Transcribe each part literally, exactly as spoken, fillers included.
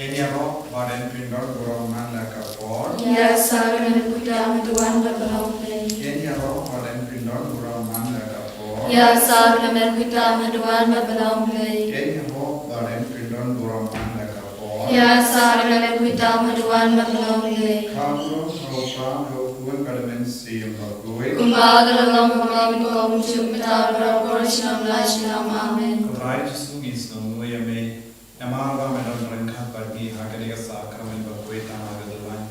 Ïaroh ba den pyndon burom man la ka por. Ïa ka sakrimen pyrthei me duwan bad ba long Blei. Ïaroh ba den pyndon burom man la ka por. Ïa ka sakrimen pyrthei me duwan bad ba long Blei. Ïaroh ba den pyndon burom man la ka por. Ïa ka sakrimen pyrthei me duwan bad ba long Blei. Ka burom ha u Kpa, ha u Khun bad ha u Mynsiem Bakhuid. Kumba ka la long ha u mynta, mynta bad ha ka por jong la junom. Amen. Ko Trai Jisu, ngi sngewthuh ïa me. Namar ba me don ryngkat bad ngi ha kane ka sakramen bakhuid tang ha ka duwan.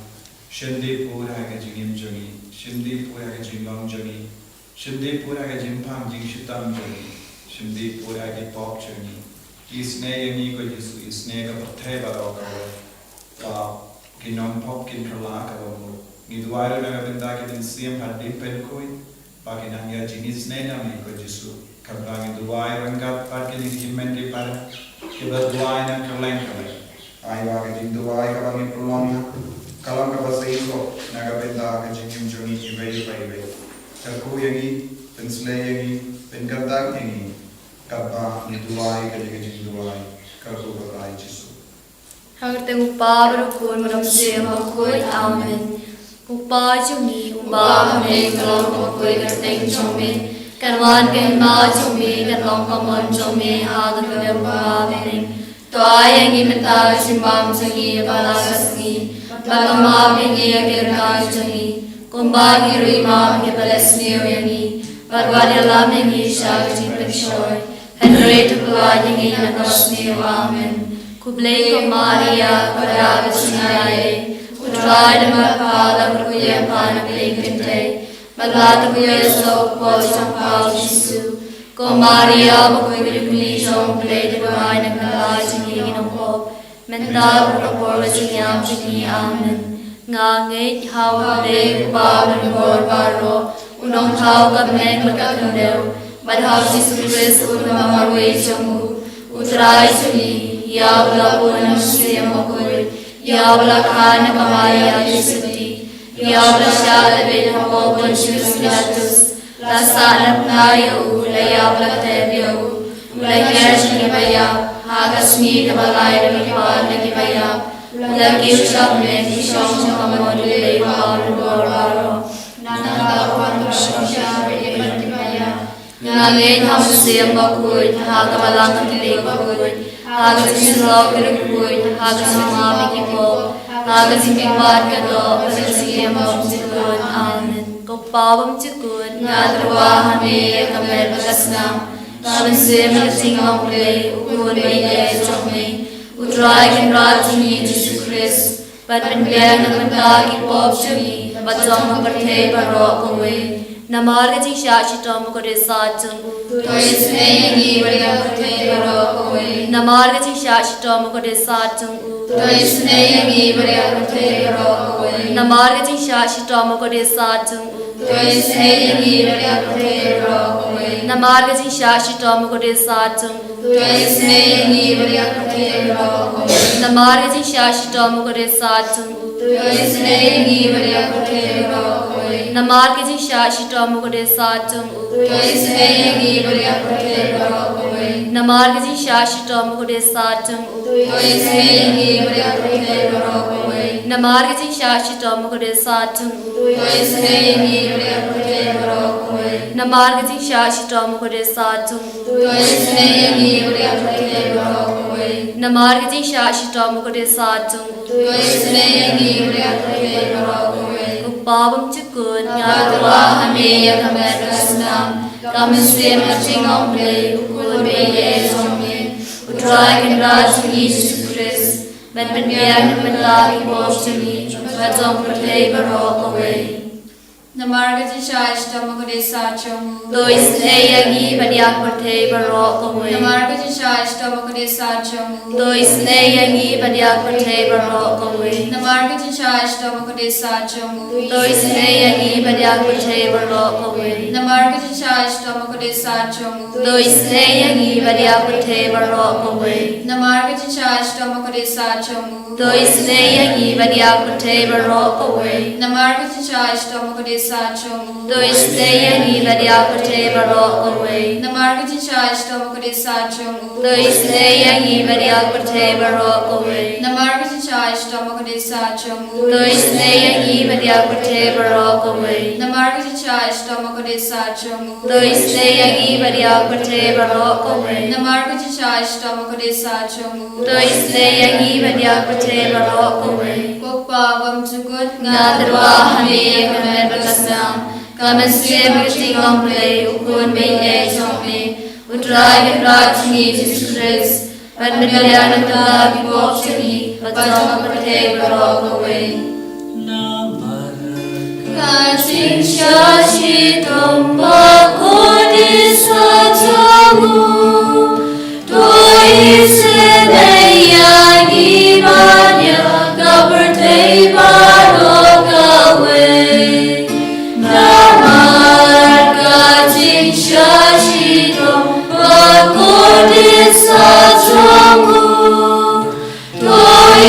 Shim dih pud ha ka jingim jong ngi. Shim dih pud ha ka jinglong jong ngi. Shim dih pud ha ka jingpang jingshitom jong ngi. Shim dih pud ha ki pop jong ngi. Isynei ïa ngi ko Jisu, isynei ïa ka pyrthei baroh kawei. Ba ki nongpop kin kylla ka bamut. Ngi duwai ruh na ka bynta ki mynsiem hadien pynkhuid. Ba kin nang ïa jingisynei na me ko Jisu. Katba ngi duwai ryngkat bad kine ki hynmen ki para kiba duwai na kylleng kylleng. Ai ba ka jingduwai kaba ngi pynlong ïa ka long kaba shisha na ka bynta ka jingim jong ngi iwei pa iwei. Kyrkhu ïa ngi, pynshlei ïa ngi, pynkyrdan ïa ngi. Katba ngi duwai kane ka jingduwai. Kyrkhu ko Trai Jisu. Ha ka kyrteng u Kpa bad u Khun bad u Mynsiem Bakhuid. Amen. U Kpa jong ngi uba ha bneng, ka long kaba khuid ka kyrteng jong me. Kan wan ka hima jong me, kan long ka mon jong me ha ka kyrteng u Kpa bneng. To ai ïa ngi mynta ka jingbam jong ngi ha kane ka sngi. Bad to map ïa ngi ïa ki rngai jong ngi, kumba ngi ruh ngi map ïa kiba leh sniew ïa ngi. Bad wat ïalam ïa ngi sha ka jingpynshoi. Hynrei to pynlait ïa ngi na kaba sniew. Amen. Khublei ko Maria, kaba dap da ka jingaiei, U Trai u don bad pha, pha la kyrkhu ïa pha na ki kynthei. Bad la kyrkhu ïa u kpoh jong pha u Jisu. Ko Maria, bakhuid, khuid jong U Blei, to pynlait na ka bynta jong ngi ki nongpop, mynta bad ha ka por ka jingïap jong ngi. Amen. Nga ngeit ha U Blei U Kpa uba don bor baroh, U Nongthaw ka bneng bad ka khyndew, bad ha U Jisu Khrist uba long U Marwei jong U, U Trai jong ngi, ïa uba la pun ha u Mynsiem Bakhuid, ïa uba la kha na ka Maria Theisotti, ïa uba la shah lehbeiñ ha u Pontius Pilatus, la sahnarphna ïa u, la ïap, la tep ïa u, u la hiar sha kiba ïap, ha ka sngi kaba lai u la leit pat na kiba ïap, u la kiew sha bneng, u shong sha kamon U Blei Uba u don bor baroh. Nangta u wan ban shong sha ka right bad kiba ïap. Nga ngeit ha u Mynsiem Bakhuid, ha ka Balang Katholik bakhuid, ha ka jingsylloh ki riewkhuid, ha ka jingmap ïa ki pop, ha ka jingpynbeit ka doh, ha ka jingim bymjukut. Amen. Ko Pa bymjukut, nga tyrwa ha me ïa ka met bad ka snam, ka mynsiem bad ka jinglong Blei, U Khun ba ïeit jong me, U Trai Kynrad jong ngi Jisu Khrist, ban pynbiang na ka bynta ki pop jong ngi bad jong ka pyrthei baroh kawei. Namar ka jingshah shitom bakhuid sat jong u. To isynei ïa ngi bad ïa ka pyrthei baroh kawei. Namar ka jingshah shitom bakhuid sat jong u. To isynei ïa ngi bad ïa ka pyrthei baroh kawei. Namar ka jingshah shitom bakhuid sat jong u. To isynei ïa ngi bad ïa ka pyrthei baroh kawei. Namar ka jingshah shitom bakhuid sat jong u. To isynei ïa ngi bad ïa ka pyrthei baroh kawei. Namar ka jingshah shitom bakhuid sat jong u. To isynei ïa ngi bad ïa ka pyrthei baroh kawei. Namar ka jingshah shitom bakhuid sat jong u. To isynei ïa ngi bad ïa ka pyrthei baroh kawei. Namar ka jingshah shitom bakhuid sat jong u. To isynei ïa ngi bad ïa ka pyrthei baroh kawei. Namar ka jingshah shitom bakhuid sat jong u. To isynei ïa ngi bad ïa ka pyrthei baroh kawei. Namar ka jingshah shitom bakhuid sat jong u. To isynei ïa ngi bad ïa ka pyrthei baroh kawei. Namar ka jingshah shitom bakhuid sat jong u. To isynei ïa ngi bad ïa ka pyrthei baroh kawei. Ko Pa bymjukut, nga tyrwa ha me ïa ka met ka snam, ka mynsiem bad ka jinglong Blei, U Khun ba ïeit jong me, U Trai Kynrad jong ngi Jisu Khrist, ban pynbiang na ka bynta ki pop jong ngi bad jong ka pyrthei baroh kawei. Namar ka jingshah shitom bakhuid sat jong u. To isynei ïa ngi bad ïa ka pyrthei baroh kawei. Namar ka jingshah shitom bakhuid sat jong u. To isynei ïa ngi bad ïa ka pyrthei baroh kawei. Namar ka jingshah shitom bakhuid sat jong u. To isynei ïa ngi bad ïa ka pyrthei baroh kawei. Namar ka jingshah shitom bakhuid sat jong u. To isynei ïa ngi bad ïa ka pyrthei baroh kawei. Namar ka jingshah shitom bakhuid sat jong u. To isynei ïa ngi bad ïa ka pyrthei baroh kawei. Namar ka jingshah shitom bakhuid sat jong u. To isynei ïa ngi bad ïa ka pyrthei baroh kawei. Namar ka Jong u. To isynei ïa ngi bad ïa ka pyrthei baroh kawei. Namar ka jingshai shitom ka dei sa jong u. To isynei ïa ngi bad ïa ka pyrthei baroh kawei. Namar ka jingshai shitom ka dei sa jong u. To isynei ïa ngi bad ïa ka pyrthei baroh kawei. Namar ka jingshai shitom ka dei sa jong u. To isynei ïa ngi bad ïa ka pyrthei baroh kawei. Ko Pa bymjukut, nga tyrwa ha me ïa ka met bad ka snam. Ka mynsiem ka jong u Blei, u Khun baieit jong me, u Trai Kynrad jong ngi Jisu Khrist, ban pynbiang na ka bynta ki pop jong ngi bad jong ka pyrthei baroh kawei. Namar ka jingshai shitom bakhuid sa jong u, to isynei ïa ngi bad ïa ka pyrthei baroh kawei. Namar ka jingshai shitom bakhuid sa jong u, to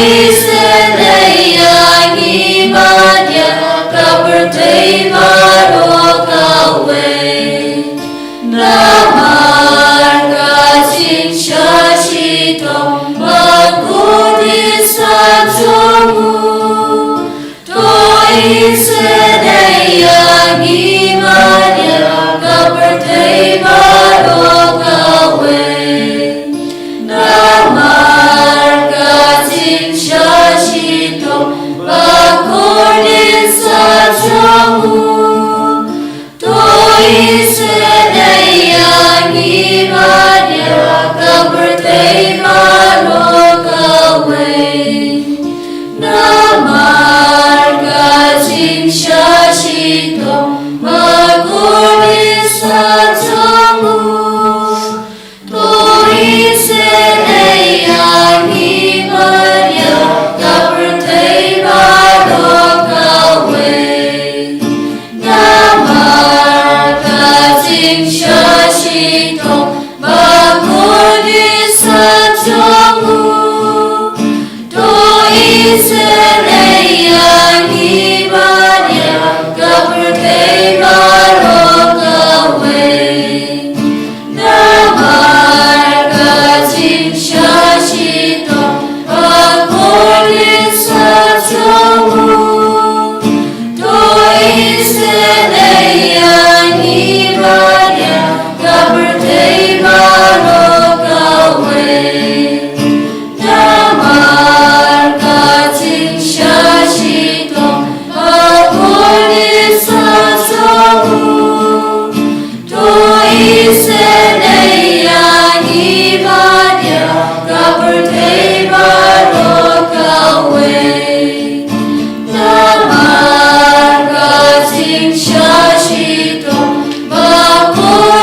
isynei ïa ngi bad ïa ka pyrthei baroh kawei. Namar ka jingshai shitom bakhuid sa jong u, to isynei ïa ngi bad ïa ka pyrthei baroh kawei. Namar ka jingshai shitom bakhuid sa jong u, to isynei ïa ngi bad ïa ka pyrthei baroh kawei. Namar ka jingshai shitom bakhuid sa jong u, to isynei ïa ngi bad ïa ka pyrthei baroh kawei. Namar ka jingshai shitom bakhuid sa jong u, to isynei ïa ngi bad ïa ka pyrthei baroh kawei. Namar ka jingshai shitom bakhuid sa jong u, to isynei ïa ngi bad ïa ka pyrthei baroh kawei. Namar ka jingshai shitom bakhuid sa jong u, to isynei ïa ngi bad ïa ka pyrthei baroh kawei. Namar ka jingshai shitom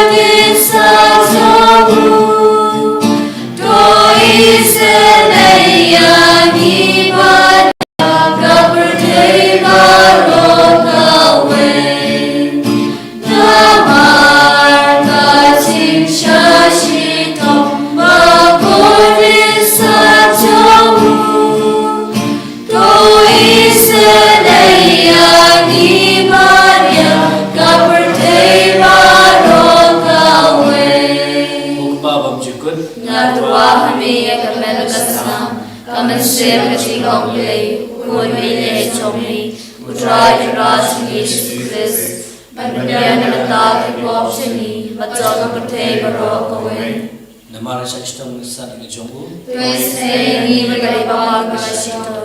bakhuid sa jong u, to isynei ïa ngi bad ïa ka pyrthei baroh kawei. Namar ka jingshai shitom bakhuid sa jong u, to isynei ïa ngi bad ïa ka pyrthei baroh kawei. Ko Kpa bymjukut, nga tyrwa ha me ïa ka met bad ka snam. Ka mynsiem ka jong u Blei, u Khun baieit jong me, u Trai Kynrad jong ngi Jisu Khrist, ban pynbiang na ka bynta ki pop jong ngi bad jong ka pyrthei baroh kawei. Namar ka jingshai shitom bakhuid sa jong u, to isynei ïa ngi bad ïa ka pyrthei baroh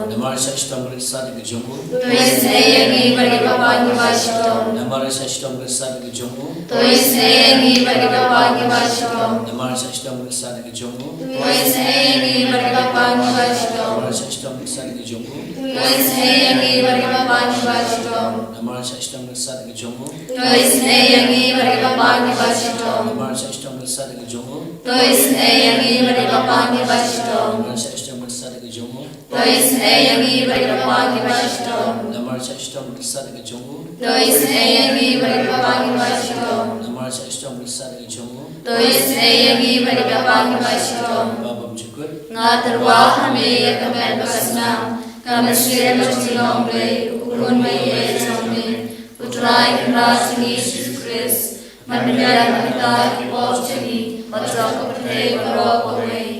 kawei. Namar ka jingshai shitom bakhuid sa jong u, to isynei ïa ngi bad ïa ka pyrthei baroh kawei. Namar ka jingshai shitom bakhuid sa jong u, to isynei ïa ngi bad ïa ka pyrthei baroh kawei. Namar ka jingshai shitom bakhuid sa jong u, to isynei ïa ngi bad ïa ka pyrthei baroh kawei. Namar ka jingshai shitom bakhuid sa jong u, to isynei ïa ngi bad ïa ka pyrthei baroh kawei. Namar ka jingshai shitom bakhuid sa jong u, to isynei ïa ngi bad ïa ka pyrthei baroh kawei. Namar ka jingshai shitom bakhuid sa jong u, to isynei ïa ngi bad ïa ka pyrthei baroh kawei. Namar ka jingshai shitom bakhuid sa jong u, to isynei ïa ngi bad ïa ka pyrthei baroh kawei. Namar ka jingshai shitom bakhuid sa jong u, to isynei ïa ngi bad ïa ka pyrthei baroh kawei. Namar ka jingshai shitom bakhuid sa jong u, to isynei ïa ngi bad ïa ka pyrthei baroh kawei. Ko Kpa bymjukut, nga tyrwa ha me ïa ka met bad ka snam. Ka mynsiem ka jong u Blei, u Khun baieit jong me, u Trai Kynrad jong ngi Jisu Khrist, ban pynbiang na ka bynta ki pop jong ngi Ka jong ka pyrthei baroh kawei.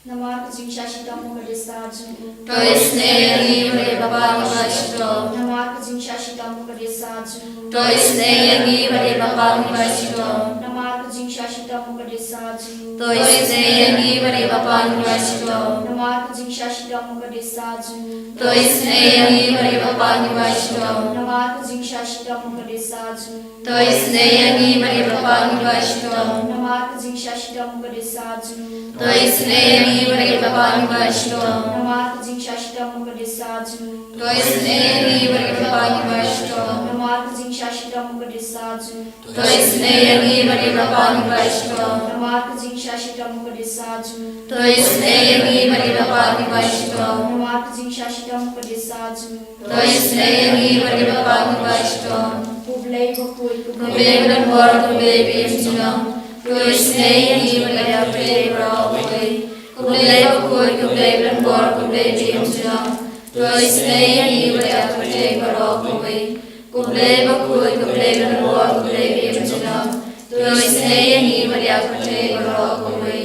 Namar ka jingshah shitom u ka dei sa jong u. To isynei ïa ngi bad ïa u Kpa ngi ba shitom. Namar ka jingshah shitom u ka dei sa jong u. To isynei ïa ngi bad ïa u Kpa ngi ba shitom. Namar ka jingshah shitom u ka dei sa jong u. To isynei ïa ngi bad ïa u Kpa ngi ba shitom. Namar ka jingshah shitom u ka dei sa jong u. To isynei ïa ngi bad ïa u Kpa ngi ba shitom. Namar ka jingshah shitom u ka dei sa jong u. To isynei ïa ngi bad ïa u Kpa ngi ba shitom. Namar ka jingshah shitom u ka dei sa jong u. To isynei ïa ngi bad ïa u Kpa ngi ba shitom. Namar ka jingshah shitom u ka dei sa jong u. To isynei ïa ngi bad ïa u Kpa ngi ba shitom. Namar ka jingshah shitom u ka dei sa jong u. To isynei ïa ngi bad ïa u Kpa ngi ba shitom. Namar ka jingshah shitom u ka dei sa jong u. To isynei ïa ngi bad ïa u Kpa ngi ba shitom. Namar ka jingshah shitom u ka dei sa jong u. To isynei ïa ngi bad ïa u Kpa ngi ba shitom. Ko Blei bakhuid, ko Blei badonbor, ko Blei ba im junom. To isynei ïa ngi bad ïa ka pyrthei baroh kawei. Ko Blei bakhuid, ko Blei badonbor, ko Blei ba im junom. To isynei ïa ngi bad ïa ka pyrthei baroh kawei. Ko Blei bakhuid, ko Blei badonbor, ko Blei ba im junom. To isynei ïa ngi bad ïa ka pyrthei baroh kawei.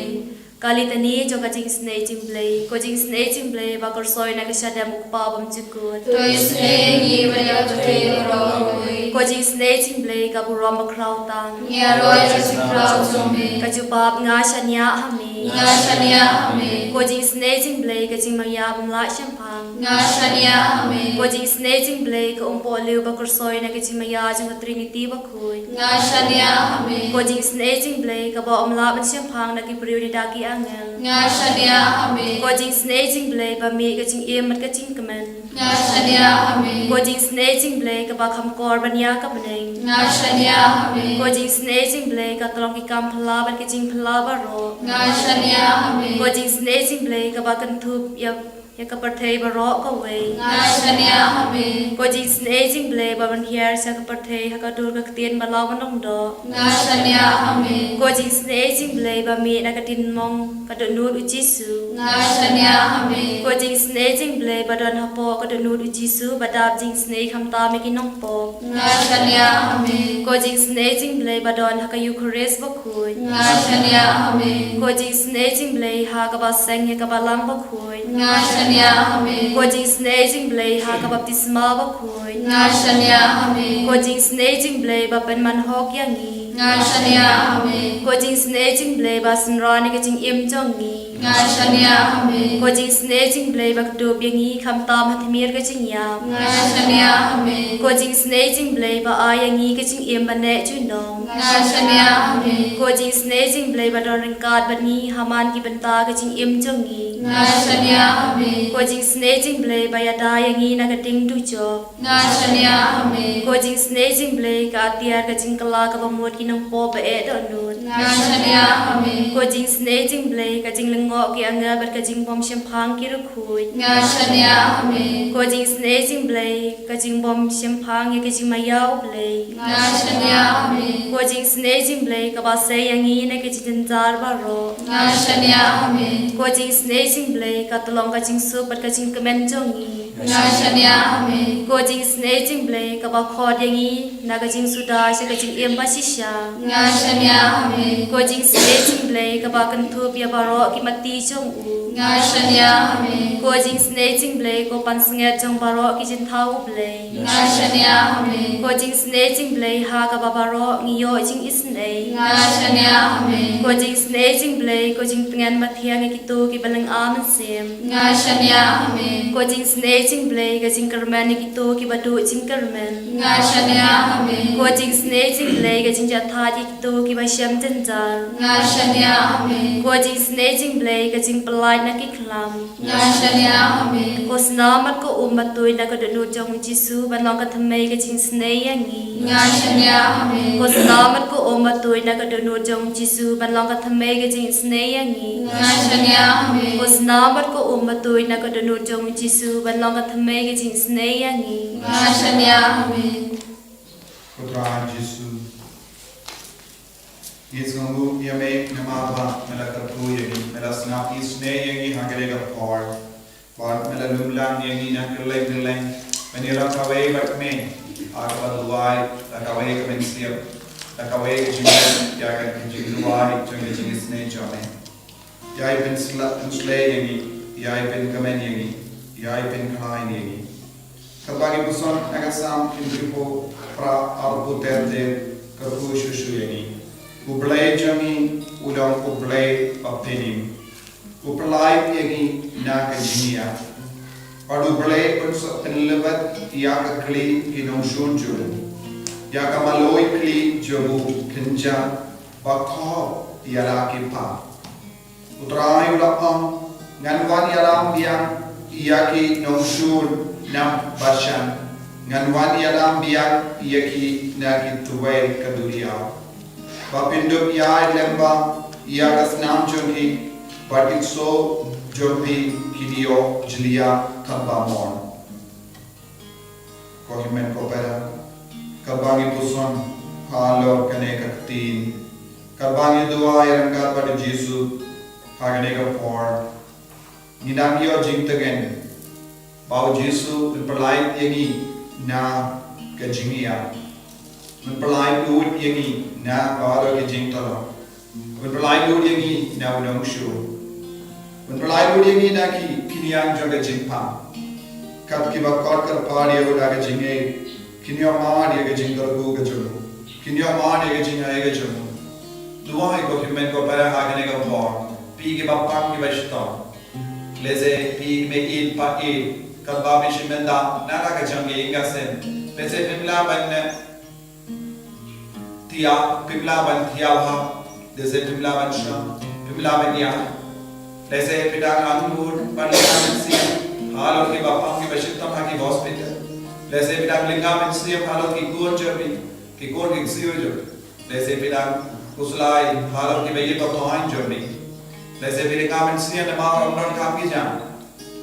Ka Litani jong ka jingisynei jong u Blei. Ko jingisynei jong u Blei ba kyrsoi na ka shadem u Kpa bymjukut. To isynei ïa ngi bad ïa ka pyrthei baroh kawei. Ko jingisynei jong u Blei ka burom bakhraw tam. Ngi ïaroh ïa ka jingkhraw jong me. Ka jubab, nga shaniah ha me. Nga shaniah ha me. Ko jingisynei jong u Blei ka jingmaïa bymlah shemphang. Nga shaniah ha me. Ko jingisynei jong u Blei ka umpohliew ba kyrsoi na ka jingmaïa jong ka Trinity bakhuid. Nga shaniah ha me. Ko jingisynei jong u Blei kaba ym lah ban shemphang na ki briew ne da ki angel. Nga shaniah ha me. Ko jingisynei jong u Blei ba mih ka jingim bad ka jingkmen. Nga shaniah ha me. Ko jingisynei jong u Blei kaba kham kor ban ïa ka bneng. Nga shaniah ha me. Ko jingisynei jong u Blei ka tyllong ki kam phylla bad ki jingphylla baroh. Nga shaniah ha me. Ko jingisynei jong u Blei kaba kynthup ïa ïa ka pyrthei baroh kawei. Nga shaniah ha me. Ko jingisynei jong u Blei ba pynhiar sha ka pyrthei ha ka dur ka ktien ba la wanrung doh. Nga shaniah ha me. Ko jingisynei jong u Blei ba mih na ka diengmong ka dohnud u Jisu. Nga shaniah ha me. Ko jingisynei jong u Blei ba don hapoh ka dohnud u Jisu ba dap jingisynei khamtam ïa ki nongpop. Nga shaniah ha me. Ko jingisynei jong u Blei ba don ha ka Eukharist bakhuid. Nga shaniah ha me. Ko jingisynei jong u Blei ha kaba seng ïa ka Balang bakhuid. Nga shaniah ha me. Ko jingisynei jong u Blei ha ka baptisma bakhuid. Nga shaniah ha me. Ko jingisynei jong u Blei ba pynman hok ïa ngi. Nga shaniah ha me. Ko jingisynei jong u Blei ba synran ïa ka jingim jong ngi. Nga shaniah ha me. Ko jingisynei jong u Blei ba kdup ïa ngi khamtam ha tmier ka jingïap. Nga shaniah ha me. Ko jingisynei jong u Blei ba ai ïa ngi ka jingim ba neh junom. Nga shaniah ha me. Ko jingisynei jong u Blei ba don ryngkat bad ngi ha man ki bynta ka jingim jong ngi. Nga shaniah ha me. Ko jingisynei jong u Blei ba ïada ïa ngi na ka ding dujok. Nga shaniah ha me. Ko jingisynei jong u Blei ka atiar ka jingkylla kaba mut ki nongpop ba eh dohnud. Nga shaniah ha me. Ko jingisynei jong u Blei ka jinglyngngoh ki angel bad ka jingbym shemphang ki riewkhuid. Nga shaniah ha me. Ko jingisynei jong u Blei ka jingbym shemphang ïa ka jingmaïa u Blei. Nga shaniah ha me. Ko jingisynei jong u Blei kaba sei ïa ngi na ka jingjynjar baroh. Nga shaniah ha me. Ko jingisynei jong u Blei ka tyllong ka jingsuk bad ka jingkmen jong ngi. Nga shaniah ha me. Ko jingisynei jong u Blei kaba khot ïa ngi na ka jingsuda sha ka jingim bashisha. Nga shaniah ha me. Ko jingisynei jong u Blei kaba kynthup ïa baroh ki matti jong u. Nga shaniah ha me. Ko jingisynei jong u Blei ko pansngiat jong baroh ki jingthaw u Blei. Nga shaniah ha me. Ko jingisynei jong u Blei ha kaba baroh ngi ïoh jingisynei. Nga shaniah ha me. Ko jingisynei jong u Blei ko jingtngen ba thiang ïa kito kiba lynga mynsiem. Nga shaniah ha me. Ko jingisynei jong u Blei ka jingkyrmen ïa kito kiba duh jingkyrmen. Nga shaniah ha me. Ko jingisynei jong u Blei ka jingjahthait ïa kito kiba shem jynjar. Nga shaniah ha me. Ko jingisynei jong u Blei ka jingpyllait na ki khlam. Nga shaniah ha me. Ko snam bad ko um ba tuid na ka dohnud jong u Jisu ban long ka thymmei ka jingisynei ïa ngi. Nga shaniah ha me. Ko snam bad ko um ba tuid na ka dohnud jong u Jisu ban long ka thymmei ka jingisynei ïa ngi. Nga shaniah ha me. Ko snam bad ko um ba tuid na ka dohnud jong u Jisu ban long ka thymmei ka jingisynei ïa ngi. Nga shaniah ha me. Ko Trai Jisu, ngi sngewbha ïa me namar ba me la kyrkhu ïa ngi, me la sngap isynei ïa ngi ha kane ka por. Bad me la lum lang ïa ngi na kylleng kylleng ban ïarap kawei bad me ha kaba duwai da kawei ka mynsiem. Da kawei ka jingmut ïa ka jingduwai jong ka jingisynei jong me. Ïai pynsla-, pynshlei ïa ngi, ïai pynkmen ïa ngi, ïai pynkhlaiñ ïa ngi. Katba ngi puson na ka Salm khyndai phew phra, arphew ter ter, ka kyrkhu shuh shuh ïa ngi. U Blei jong ngi u long U Blei ba pynim. U pyllait ïa ngi na ka jingïap. Bad U Blei un sa pynlait ïa ka khlieh ki nongshun jong u, ïa ka maloi khlieh jong u kynja ba khop ïa la ki pap. U Trai u la ong, ngan wan ïalam biang ïa ki nongshun na Bashan, ngan wan ïalam biang ïa ki na ki tyrwai ka duriaw. Ba phin dup ïaid lyngba ïa ka snam jong ki, bad ki ksew jong phi kin ïoh jylliew katba mon. Ko hynmen ko para, katba ngi puson halor kane ka ktien, katba ngi duwai ryngkat bad U Jisu ha kane ka por, ngi nang ïoh jingtngen ba U Jisu un pyllait ïa ngi na ka jingïap. Un pyllait lut ïa ngi na baroh ki jingtyrwa. Un pyllait lut ïa ngi na u nongshun. Un pyllait lut ïa ngi na ki khñiang jong ka jingpang. Kat kiba kot kyrpad ïa u da ka jingngeit, kin ïoh mad ïa ka jingkyrkhu ka jong u, kin ïoh mad ïa ka jingai ka jong u. Duwai ko hynmen ko para ha kane ka por, phi kiba pang kiba shitom. Lehse phi me in pa in, katba phi shim bynta na la ka jong ka ïing ka sem, lehse phim lah ban ne thiah, phim lah ban thiah ha, lehse phim lah ban shong, phim lah ban ïa. Lehse phi dang angnud ban lyngngoh mynsiem halor kiba pang kiba shitom ha ki hospital. Lehse phi dang lyngngoh mynsiem halor ki khun jong phi, ki khun ki ksiew jong phi. Lehse phi dang khuslai halor kiba ïeit ba thaiñ jong phi. Lehse phi lyngngoh mynsiem namar ym don kam ki jam.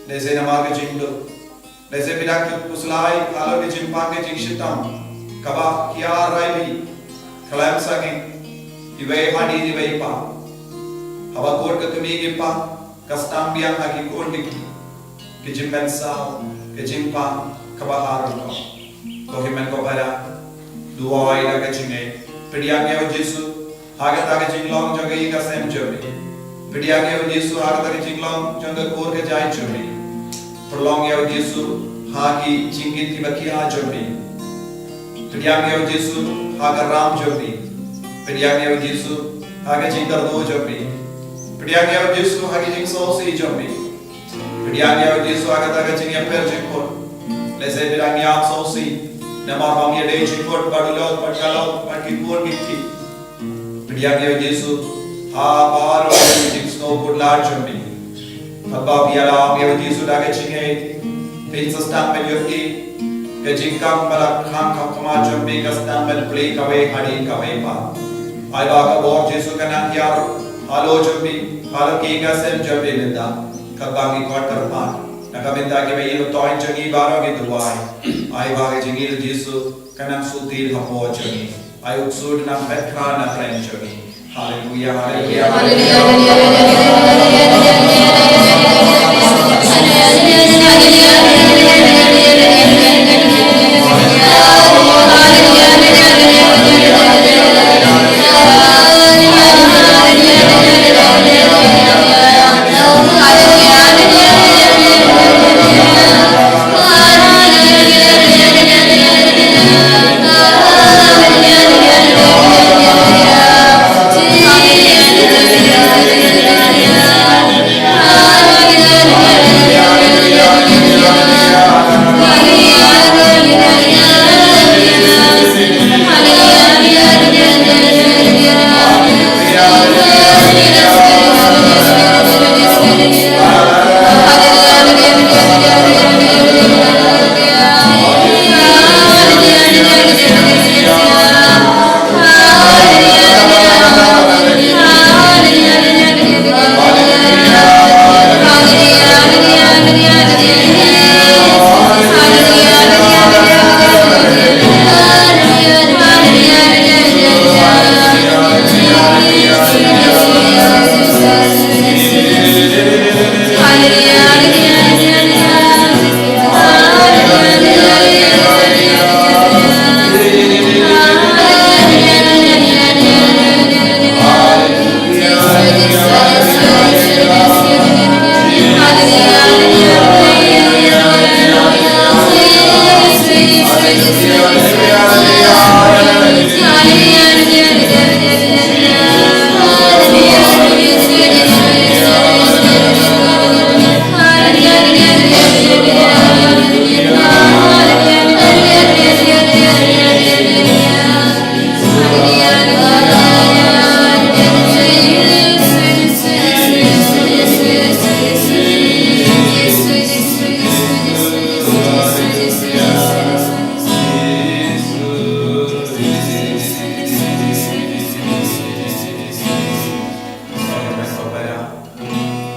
Lehse namar ka jingduk. Lehse phi dang khuslai halor ka jingpang ka jingshitom kaba ki rai phi. Khlem sangeh, iwei hadien iwei pat. Haba kut ka kmie ki pang, ka sdang biang ha ki khun ki, ki jingmynsaw, ka jingpang kaba harum ko. Ko hynmen ko para, duwai da ka jingngeit. Pdiang ïa U Jisu ha kata ka jinglong jong ka ïing ka sem jong phi. Pdiang ïa U Jisu ha kata ka jinglong jong ka kur ka jait jong phi. Pynlong ïa U Jisu ha ki jingkit kiba khia jong phi. Pdiang ïa U Jisu ha ka ram jong phi. Pdiang ïa U Jisu ha ka jingkyrduh jong phi. Pdiang ïa U Jisu ha ka jingsngewsih jong phi. Pdiang ïa U Jisu ha kata ka jingïapher jingkut. Lehse phi dang ïap sngewsih namar bym ïadei jingkut bad u lok bad ka lok bad ki khun ki kti. Pdiang ïa U Jisu ha baroh ki jingsngewkhuslai jong phi. Haba phi ïalam ïa U Jisu da ka jingngeit, phin sa sdang ban ïohi ka jingkam ba la khang kham khmat jong phi ka sdang ban plie kawei hadien kawei pat. Ai ba ka bor Jisu kan nang hiar halor jong phi, halor ki ïing ka sem jong phi mynta. Katba ngi kot kyrpad na ka bynta kiba ïeit ba thaiñ jong ngi baroh ngi duwai. Ai ba ka jingïeit U Jisu kan nang shu tied hapoh jong ngi. Ai u ksu dang bet khra na pdeng jong ngi. Haleluya, haleluya, haleluya.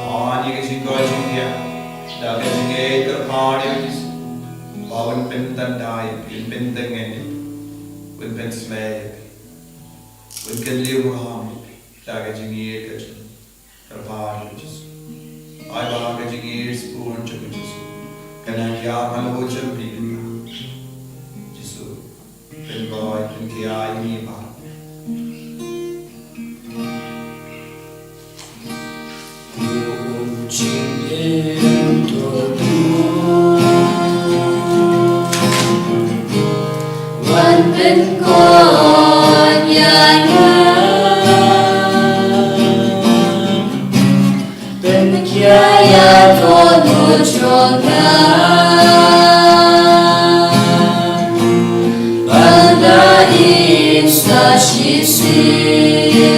Wan ïa ka jingkoit jingkhiah da ka jingïeit kyrpad ïa u Jisu, ba un pynthymmai ïa phi, un pyntngen ïa phi, un pynshlei ïa phi, un kylliewrem ïa phi da ka jingïeit ka jong u. Kyrpad ïa u Jisu. Ai ba ka jingïeit spur jong u Jisu kan ïaid ha la ka jong phi. Jisu, pynroi, pynkhiah ïa ngi baroh. Wan pynkoit ïa nga, pynkhia ïa ka dohnud jong nga, ban da im sa shisien.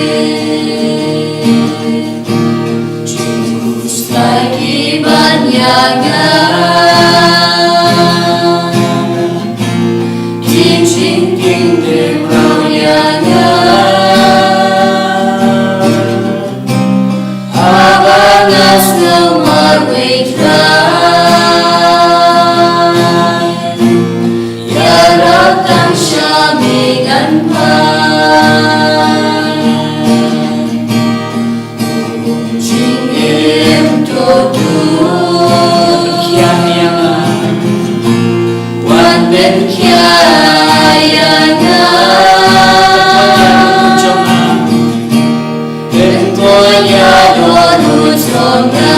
Jingkhuslai ban ïa nga, jingpynthymmai ïa nga, haba nga sngewmarwei Trai, ïarap tang sha me ngan pan. Jingim to tu, pynkhia ïa nga, wan pynkhia ïa nga, pynkoit ïa ka dohnud jong nga,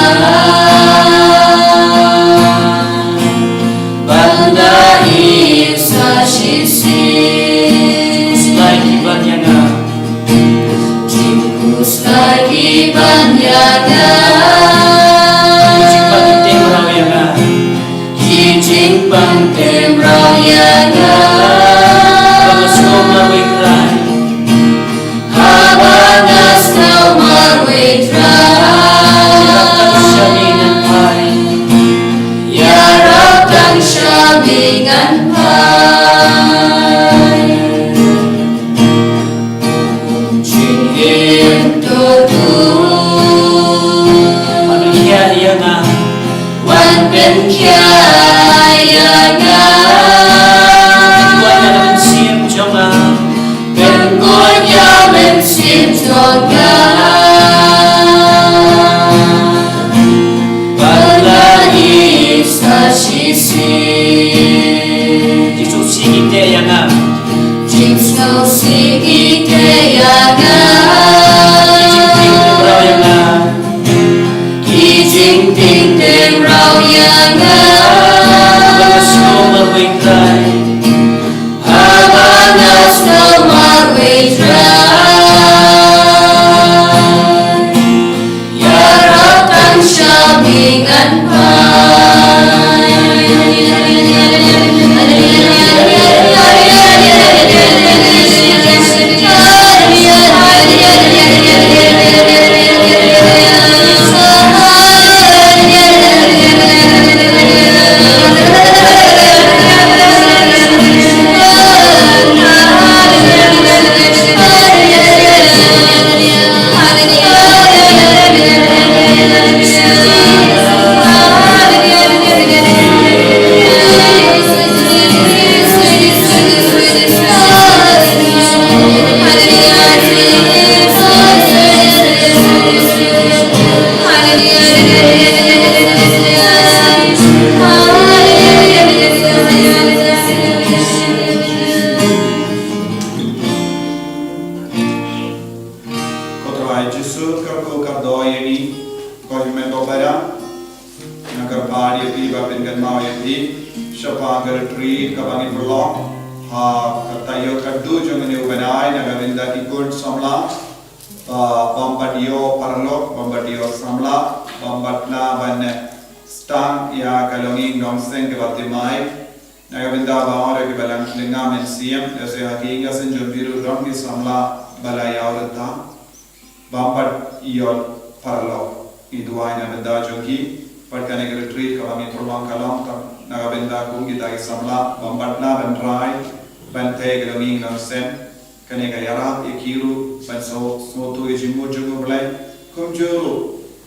ban da im sa shisien. Jingkhuslai ban ïa nga, jingkhuslai ban ïa nga, jingpynthymmai ïa nga, jingpynthymmai ïa nga, Kaba ngi pynlong ha ka taïew ka du jong une u bnai na ka bynta ki khun samla, ba bym pat ïoh paralok, bym pat ïoh samla, bym pat lah ban sdang ïa ka longïing longseng kaba thymmai. Na ka bynta ba ong ruh kiba lang lynga mynsiem, lehse ha ki ïing ki sem jong phi ruh don ki samla ba la ïaw rta, bym pat ïoh paralok. Ngi duwai na ka bynta jong ki, bad kane ka retreat kaba ngi pynlong ka long tam na ka bynta kum kita ki samla, bym pat lah ban rai ban theh ïa ka longïing longsem. Kane ka ïarap ïa ki ruh ban sngewthuh ïa ka jingmut jong U Blei, kumjuh ruh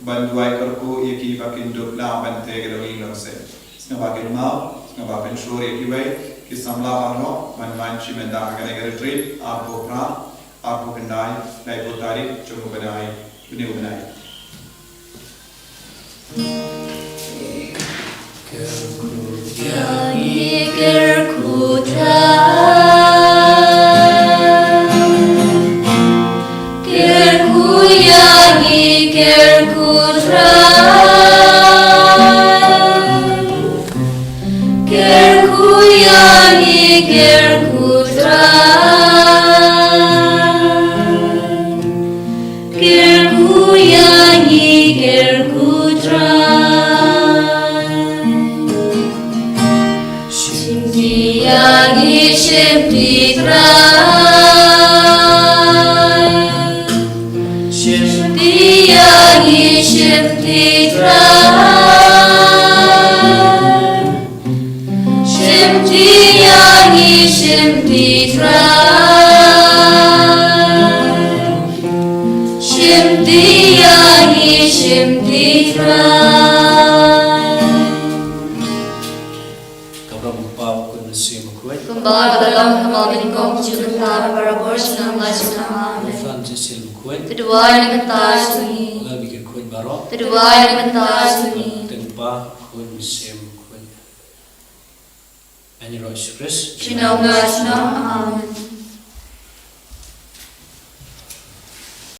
ban duwai kyrkhu ïa ki ba kin dup lah ban theh ïa ka longïing longsem. Sngewbha kynmaw, sngewbha pynshlur ïa kiwei ki samla baroh ban wan sha mynta ha kane ka retreat, arphew phra, arphew khyndai, laiphew tarik jong u bnai, une u bnai. Kyrkhu ïa ngi, kyrkhu Trai. Kyrkhu ïa ngi, kyrkhu Trai. Kyrkhu ïa ngi, kyrkhu Trai. Kyrkhu ïa ngi, kyrkhu Trai. Shimti ïa ngi, shimti Trai. Shimti ïa ngi, shimti Trai. Shimti ïa ngi, shimti Trai. Shimti ïa ngi, shimti Trai. Ka burom u Kpa, u Khun, u Mynsiem Bakhuid. Kumba ka la long ha kaba nyngkong, juh mynta, barabor, junom la junom. Amen. Kyrpad ïa u Mynsiem Bakhuid. To duwai na ka bynta jong ngi. Lem bad ki khuid baroh. To duwai na ka bynta jong ngi. Kyrteng u Kpa, u Khun, u Mynsiem Bakhuid. Ïa ngi ruh Jisu Khrist. Junom la junom. Amen.